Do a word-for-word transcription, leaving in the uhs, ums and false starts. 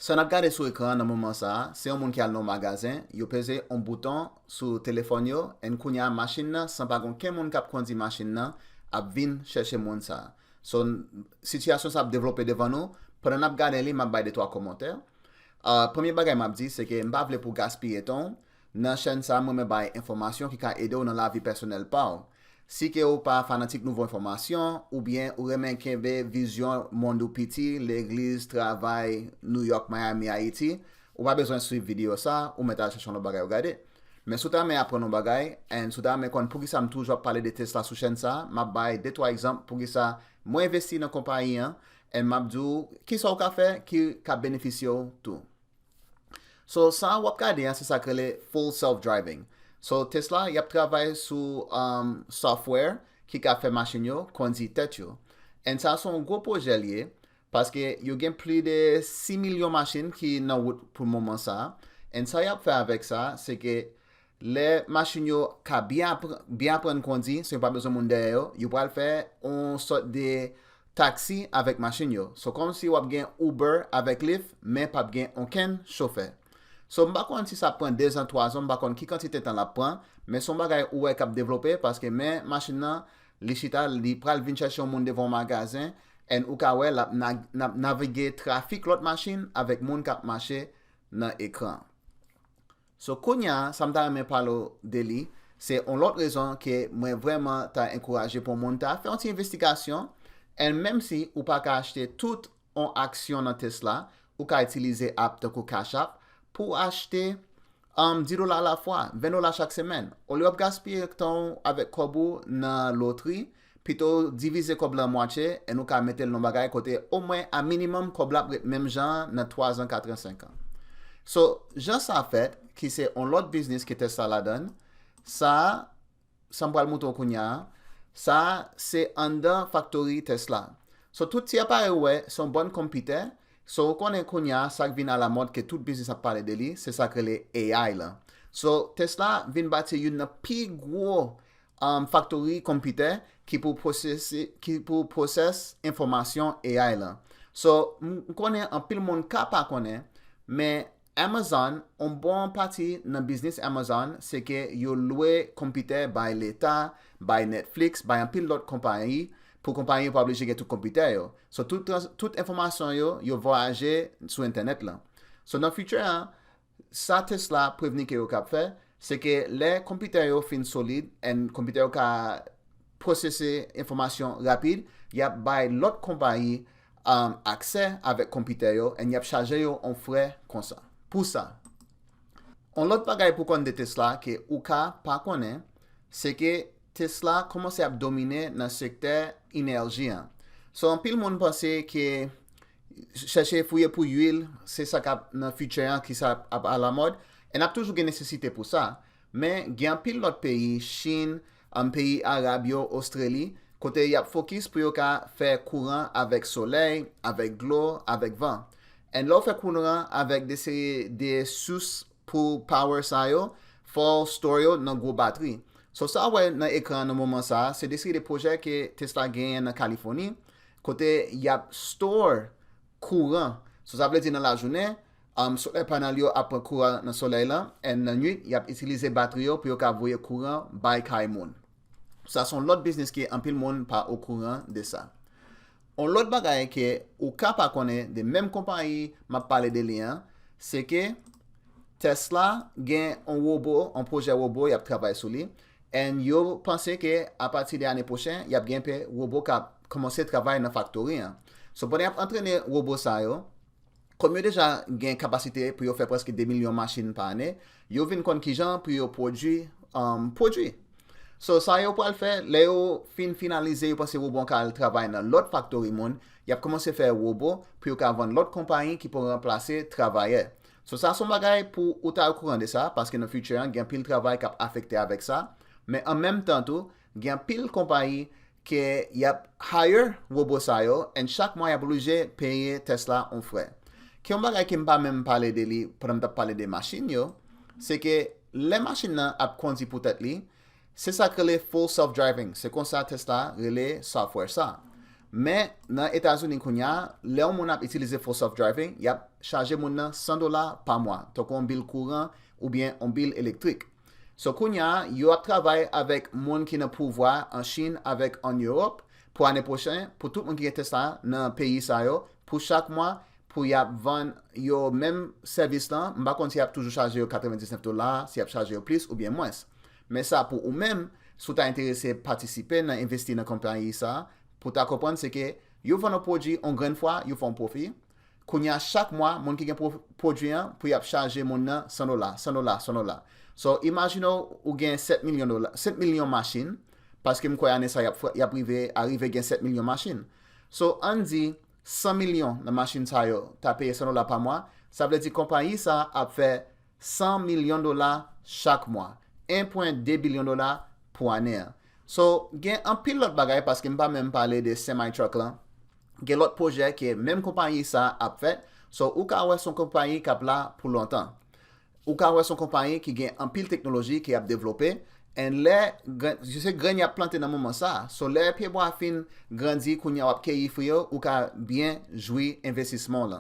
Sa n ap gade sou ekran an nan moman sa a, se yon moun ki al nan yon magazen, yo peze yon bouton sou telefòn yo, and kounye a machin nan, san pa gen okenn moun k ap kondi machin nan, ap vin chèche moun sa a. So, n- sitiyasyon sa ap devlope devan nou. Pandan n ap gade li, m ap bay de twa kòmantè. Uh, premye bagay m ap di, se ke m pa vle pou gaspiye tan w. Nan chèn sa a, mwen renmen bay enfòmasyon ki ka ede w nan lavi pèsonèl pa w. Si ke ou pa fanatik nouvo enfòmasyon, oubyen ou renmen kenbe vizyon mond ou piti, legliz, travay, New York, Miami, Ayiti, ou pa bezwen swiv videyo sa, ou mèt al chèche yon lòt bagay ou gade. Men si w ta renmen aprann yon bagay, and si w ta renmen konn poukisa m toujou ap pale de Tesla sou chèn sa, m ap bay de twa egzanp poukisa mwen envesti nan konpayi an, and m ap di w kisa w ka fè ki ka benefisye w tou. So, sa w ap gade an, se sa k rele full self-driving. So, Tesla, y ap travay sou um, software ki ka fè machin yo kondi tèt yo. And sa se yon gwo pwojè l ye, paske yo gen plis de sis milyon machin ki nan wout pou moman sa a. And sa y ap fè avèk sa, se ke lè machin yo ka byen apr- byen aprann kondi, san yo pa bezwen moun dèyè yo, yo pral fè yon sòt de taksi avèk machin yo. So, kòmsi w ap gen Uber avèk Lyft, men p ap gen okenn chofè. So, m pa konn si sa ap pran de zan, twa zan, m pa konn ki kantite tan l ap pran, men se yon bagay ou wè k ap devlope, paske men machin nan, li chita, li pral vin chèche yon moun devan yon magazen, and ou ka wè l ap na- n ap navige trafik lòt machin avèk moun k ap mache nan ekran. So, kounye a, sa m ta renmen pale w de li, se yon lòt rezon ke mwen vrèman ta enkouraje pou yon moun ta fè yon ti envestigasyon, and menm si ou pa ka achte tout yon aksyon nan Tesla, ou ka itilize app tankou Cash App pou w achte um, dis dola alafwa, ven dola chak semèn. Olye w ap gaspiye tan w avèk kòb ou nan lotri, pito w divize kòb la an mwatye, and ou ka mete l nan bagay kote omwen a minimòm kòb la ap ret menm jan an nan twa zan, kat an, senk an. So, jan sa fèt, ki se yon lòt biznis ke Tesla ladan l, sa a, sa m pral montre w kounye a, sa a se anndan faktori Tesla. So, tout ti aparèy ou wè, se yon bann konpitè. So, ou konnen kounye a, sa k vin alamòd ke tout biznis ap pale de li, se sa k rele A I la. So, Tesla vin bati youn nan pi gwo um, faktori konpitè ki pou pwosese, ki pou pwosès enfòmasyon A I la. So, m m konnen anpil moun ka pa konnen, men Amazon, yon bon pati nan biznis Amazon, se ke yo lwe konpitè bay leta, bay Netflix, bay anpil lòt konpayi, pou konpayi yo pa oblije gen tout konpitè yo. So, tout, trans- tout enfòmasyon yo, yo vwayaje sou entènèt la. So, nan future an, sa Tesla prevni ke yo kab fè, se ke lè konpitè yo fin solid, and konpitè yo ka pwosese enfòmasyon rapid, y ap bay lòt konpayi um, aksè avèk konpitè yo, and y ap chaje yo yon frè konsa. Pou sa, yon lòt bagay pou konn de Tesla ke ou ka pa konnen, se ke Tesla kòmanse ap domine nan sektè enèji an. So, anpil moun panse ke chèche fouye pou lwil, se sa k ap nan future an, ki sa ap alamòd, e n ap toujou gen nesesite pou sa. Men gen anpil lòt peyi, Chin, um, peyi arab yo, Ostrali, kote y ap fokis pou yo ka fè kouran avèk solèy, avèk dlo, avèk van. And lè w fè kouran avèk de seri de sous pou power sa yo, fò w store yo nan gwo batri. So, sa w wè nan ekran an nan moman sa a, se de seri de pwojè ke Tesla genyen nan Kalifòni, kote y ap store kouran. So, sa vle di nan lajounen, um, solèy panèl yo ap pran kouran nan solèy la, and nan nwit, y ap itilize batri yo pou yo ka voye kouran bay kay moun. Sa se yon lòt biznis ke anpil moun pa okouran de sa. Yon lòt bagay ke ou ka pa konnen de menm konpayi m ap pale de li an, se ke Tesla gen yon wobo, yon pwojè wobo, y ap travay sou li. And yo panse ke apati de ane pwochen, y ap gen pe wobo k ap kòmanse travay nan faktori an. So, pandan y ap antrene wobo sa yo, kòm yo deja gen kapasite pou yo fè prèske de milyon machin pa ane, yo vin konn kijan pou yo pwodui um, pwodui. So, sa yo pral fè, lè yo fin finalize, yo panse wobo an ka al travay nan lòt faktori moun, y ap kòmanse fè wobo pou yo ka vann lòt konpayi ki pou ranplase travayè. So, sa se yon bagay pou ou ta okouran de sa, paske nan future an, gen anpil travay k ap afekte avèk sa. Men an menm tan tou, gen anpil konpayi ke y ap hire wobo sa yo, and chak mwa y ap oblije peye Tesla yon frè. Ki yon bagay ke m pa menm pale de li pandan m t ap pale de machin yo, se ke lè machin nan ap kondi pou tèt li, se sa k rele full self-driving. Se konsa Tesla rele software sa. Men nan Etazini kounye a, lè yon moun ap itilize Full Self Driving, y ap chaje moun nan san dola pa mwa, tankou yon bil kouran oubyen yon bil elektrik. So kounye a, yo ap travay avèk moun ki nan pouvwa an Chin avèk an Ewòp pou ane pwochen, pou tout moun ki gen Tesla nan peyi sa yo, pou chak mwa, pou y ap vann yo menm sèvis lan. M pa konn si y ap toujou chaje yo katrevendiznèf dola, si y ap chaje yo plis oubyen mwens. Men sa pou ou menm, si w ta enterese patisipe nan envesti nan konpayi sa, pou w ta konprann se ke yo vann yon pwodui yon grenn fwa, yo fè yon pwofi. Kounye a chak mwa, moun ki gen pwo- pwodui an, pou y ap chaje moun nan san dola, san dola, san dola. So, imajine w, ou gen sèt milyon dola, sèt milyon machin, paske m kwè ane sa y ap, fè- y ap rive, arive gen sèt milyon machin. So, ann di, san milyon nan machin sa yo ta peye san dola pa mwa, sa vle di konpayi sa ap fè san milyon dola chak mwa, en pwen de bilyon dola pou ane an. So, gen anpil lòt bagay, paske m pa menm pale de semi truck lan. Gen lòt pwojè ke menm konpayi sa ap fè. So, ou ka wè se yon konpayi k ap la pou lontan. Ou ka wè se yon konpayi ki gen anpil teknoloji ke y ap devlope. And lè, grenn- se grenn y ap plante nan moman sa. So, lè pyebwa fin grandi, kounye a w ap keyi fwi yo, ou ka byen jwi envestisman w lan.